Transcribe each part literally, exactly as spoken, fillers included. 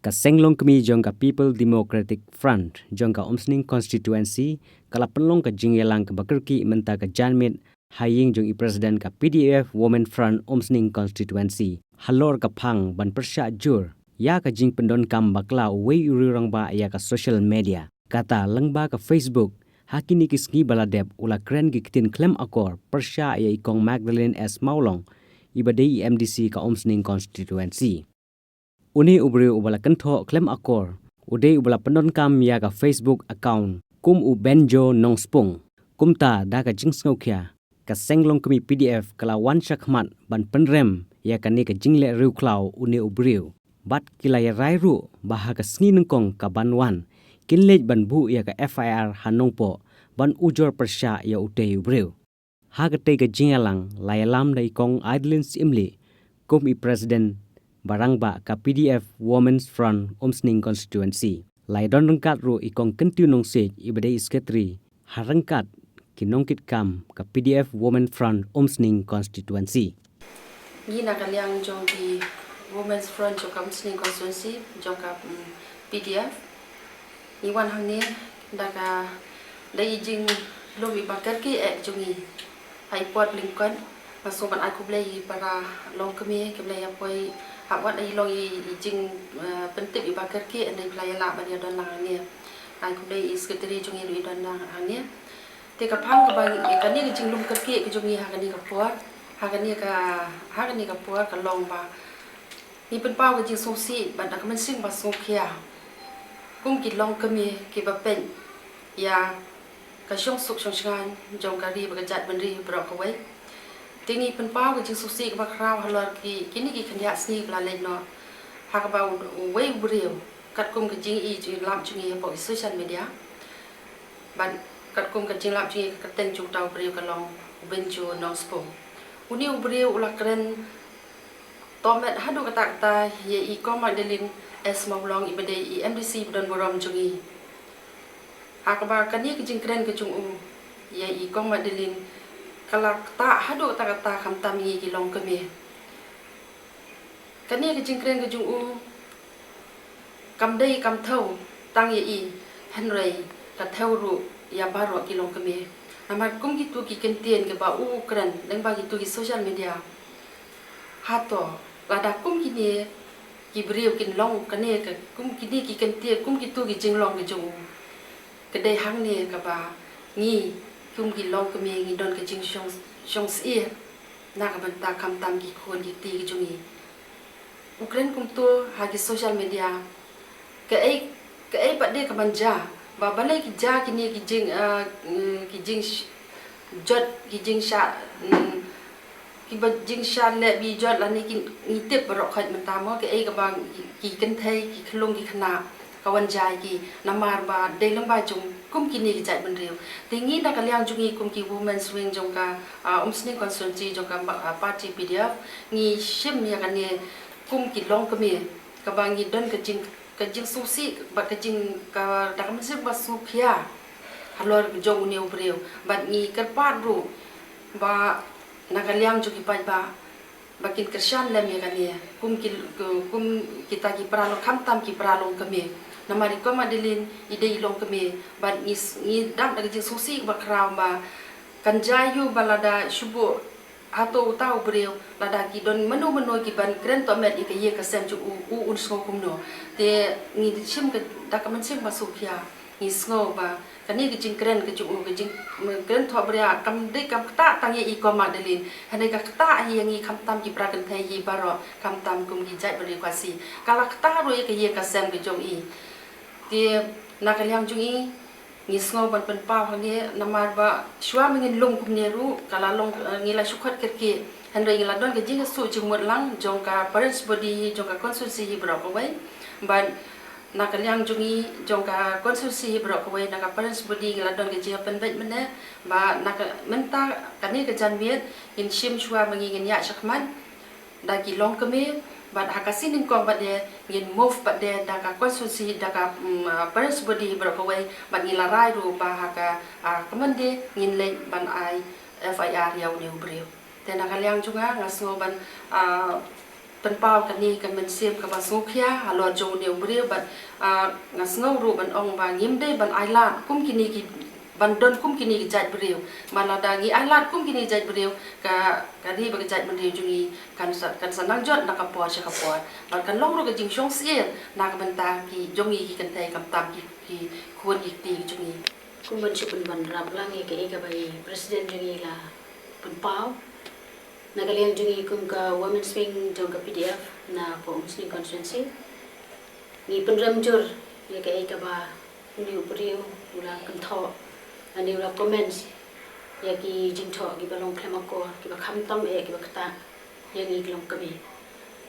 Ka seng longkmie jong ka People Democratic Front jong ka Umsning Constituency ka la pynlong ka jingïalang kaba kyrkieh mynta ka janmiet ha ïing jong i President ka P D F Women Front Umsning Constituency halor ka phang ban pyrshah jur ïa ka jingpyndonkam bakla uwei u rangbah ïa ka social media, kata lyngba ka Facebook. Ha kine ki sngi ba la dep u la kren ki ktien khlem akor pyrshah ïa i Kong Magdalene S Mawlong, iba dei i M D C ka Umsning Constituency. Une u briew uba la kynthoh khlem akor u dei uba la pyndonkam ïa ka Facebook account kum u Benjo Nongspung. Kumta da ka jingsngewkhia, ka seng longkmie P D F ka la wan shakhmat ban pynrem ïa kane ka jingleh riewkhlaw une u briew. Bad ki la ïarai ruh ba ha ka sngi nyngkong ka ban wan, kin leit ban buh ïa ka F I R ha Nongpoh ban ujor pyrshah ïa utei u briew. Ha katei ka jingïalang la ïalam da i Kong Adeline Syiemlieh kum i President ba rangbah ka P D F Women's Front Umsning Constituency. La ïadon ryngkat ruh i Kong Kyntiew Nongsiej iba dei i Secretary ha ryngkat ki nongkitkam ka P D F Women Front Umsning Constituency. Ngi na ka liang jong ki Women's Front jong ka Umsning Constituency jong ka, mm, P D F, ngi wan hangne da ka, da i jinglum iba kyrkieh jong ngi ha i por lyngkot. Nga sngewbha ban ai khublei ïa i para longkmie kiba la ïa poi ha wat i long i, i jing, eh, pyntip iba kyrkieh, hynrei ba la ïa lah ban ïa don lang hangne. Ai khublei i Secretary jong ngi ruh i don lang hangne. Te ka phang kaba ngi, kane ka jinglum kyrkieh ka jong ngi ha kane ka por, ha kane ka, ha kane ka por ka long ba ngi pynpaw ka jingsngewsih bad da ka mynsiem ba sngewkhia kum ki longkmie kiba peit ïa ka shongsuk shongshngaiñ jong ka ri bad ka jaitbynriew baroh kawei. Te ngi pynpaw ka jingsngewsih kaba khraw halor ki, kine ki khyndiat sngi ba la leit noh, ha kaba u, uwei u briew, katkum ka jingïohi jinglap jong ngi hapoh ki social media, bad katkum ka jinglap jong ngi, ka kyrteng jong uta u briew ka long u Benjo Nongspung. Une u briew u la kren tohmet haduh katta katta ïa i Kong Magdalene S Mawlong iba dei i M D C ba don burom jong ngi. Ha kaba kane ka jingkren ka jong u ïa i Kong Magdalene ka la ktah haduh katta katta khamtam ngi ki longkmie. Kane ka jingkren ka jong u kam dei kam thew tang ïa i, hynrei ka thew ruh ïa baroh ki longkmie. Namar kum kito ki kyntien kiba u kren lyngba kito ki social media, hato lada kum kine ki briew kin long kane ka, kum kine ki kyntien, kum kito ki jinglong ka jong u, ka dei hangne kaba ngi kum ki longkmie ngi don ka jingshong, shongshit na ka bynta khamtam ki khun ki kti ki jong ngi. U kren kumto ha ki social media. Kaei, kaei pat de ka ban jia, ba balei ki jia kine ki jing, ah, mm, ki jing sh-, jot, ki jingshah, mm, kiba jingshah leh bijot lane ki, ngi tip baroh khoit mynta mo, kaei kaba ki, ki kynthei, ki khyllung ki khynnah ka wan jia ïa ki, namar ba dei lyngba jong kum kine ki jaitbynriew. Te ngi na ka liang jong ngi kum ki Women's Wing jong ka, ah, Umsning Constituency jong ka, ah, party P D F, ngi shim ïa kane kum ki longkmie kaba ngi don ka jing, ka jingsngewsih bad ka jing, ka, da ka mynsiem ba sngewkhia halor jong une u briew. Bad ngi kyrpad ruh ba na ka liang jong ki paidbah ba kin kyrshan lem ïa kane kum ki, kum kita ki para long, khamtam ki para longkmie. Namar i Kong Magdalene i dei i longkmie bad ngi s-, ngi dap da ka jingsngewsih ba khraw ba kan jia ïa u ba lada shu buh hato uta u briew, lada ki don mano mano ki ban kren tohmet ïa ka ïing ka sem jong u, u un sngew kumno. Te ngi shim ka, da ka mynsiem ba sngewkhia, ngi sngew ba kane ka jingkren ka jong u, ka jingkren thohbria kam dei kam ktah tang ïa i Kong Magdalene, hynrei ka ktah ïa ngi khamtam ki para kynthei hi baroh, khamtam kum ki jaitbynriew Khasi. Ka la ktah ruh ïa ka ïing ka sem ka jong i. Te na ka liang jong i, ngi sngew ban pynpaw hangne namar ba shuwa ma ngin lum kumne ruh ka la long, eh, ngi la shu khot kyrkieh. Hynrei ngi la don ka jingïasyllok jingmut lang jong ka parents body, jong ka constituency hi baroh kawei. Bad na ka liang jong ngi jong ka constituency hi baroh kawei, na ka parents body ngi la don ka jingpynbeit mynne ba na ka, mynta kane ka janmiet ngin shim shuwa ma ngi ngin ïaid shakhmat da ki longkmie, bad ha ka sngi nyngkong bad de ngin move bad de da ka constituency, da ka, mm, ah, parents body baroh kawei, bad ngi la rai ruh ba ha ka, ah, ka Monday ngin leit ban ai F I R ïa une u briew. Te na ka liang jong nga, nga sngew ban, ah, Pynpaw kane ka mynsiem kaba sngewkhia halor jong une u briew bad, ah, nga sngew ruh ban ong ba ngim dei ban ailad kum kine ki, ban don kum kine ki jait briew. Namar lada ngi ailad kum kine ki jait briew, ka, ka ri bad ka jaitbynriew jong ngi kan sa, kan sa nang jot na ka por sha ka por. Bad kan long ruh ka jingshong syier na ka bynta ki jong ngi ki kynthei, khamtam ki, ki khun ki kti ki jong ngi. Kum ban shu pynban rap lang ïa kaei kaba i president jong ngi la pynpaw, na ka liang jong ngi kum ka women's wing jong ka P D F na Umsning constituency, ngi pynrem jur ïa kaei kaba une u briew u la kynthoh, lane u la comments ïa ki jingthoh kiba long khlem akor, kiba khamtam eh, kiba ktah ïa ngi ki longkmie.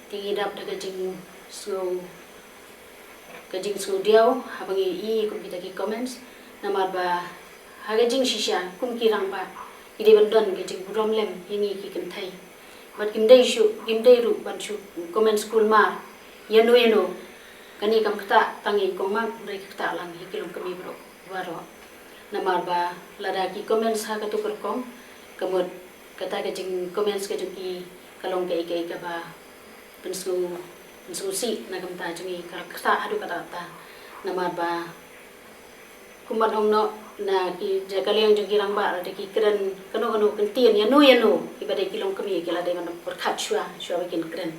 Te ngi dap da ka jingsngew, ka jingsngewdiaw haba ngi i kum kita ki comments, namar ba ha ka jingshisha kum ki rangbah ki dei ban don ka jingburom lem ïa ngi ki kynthei. Bad kim dei shuh, kim dei ruh ban shu comments kulmar ïano ïano. Kane kam ktah tang ïa i kong Mak, hynrei ka ktah lang ïa ki longkmie baroh baroh. Namar ba lada ki comments ha katu ka rukom, ka mut kata ka jingcomments ka jong ki ka long kaei kaei kaba pynsngew, pynsngewsih na ka bynta jong ngi, ka ktah haduh katta katta. Namar ba kum ban ong noh, na ki, ja ka liang jong ki rangbah lada ki kren kano kano ka ktien ïano ïano, kiba dei ki longkmie ki la dei ban pyrkhat shuwa shuwa ba kin kren.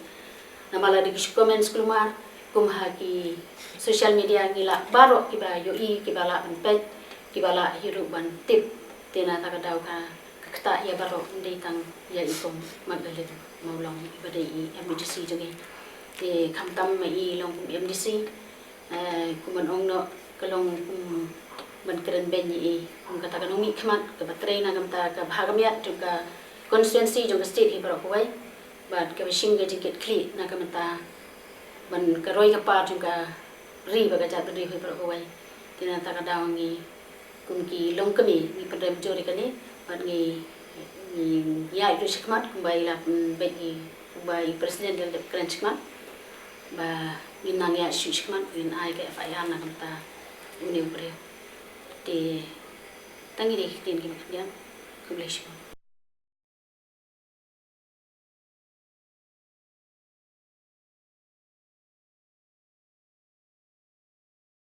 Namar lada ki shu comments kulmar kum ha ki social media, ngi lah baroh kiba ïohi, kiba lah ban peit, kiba lah hi ruh ban tip. Te na kata ka daw ka, ka ktah ïa baroh, ym dei tang ïa i kong Magdalene Mawlong iba dei i M D C jong ngi. Te khamtam ma i long kum M D C, eh, kum ban ong noh, ka long kum ban kren beiñ ïa i kum kata ka nongmihkhmat kaba trei na ka bynta ka bha ka miat jong ka constituency, jong ka state hi baroh kawei. Bad kaba shim ka jingkitkhlieh na ka bynta ban ka roi ka par jong ka ri bad ka jaitbynriew hi baroh kawei. Te na kata ka daw ngi kum ki longkmie ngi pynrem jur ïa kane bad ngi, ngi ïaid ruh shakhmat kumba i la pynbeit, kumba i president i la dep kren shakhmat, ba ngin nang ïaid shuh shakhmat, ngin ai ka F I R na ka bynta une u briew. Te tang kine ki ktien kiba khyndiat. Khublei shibun.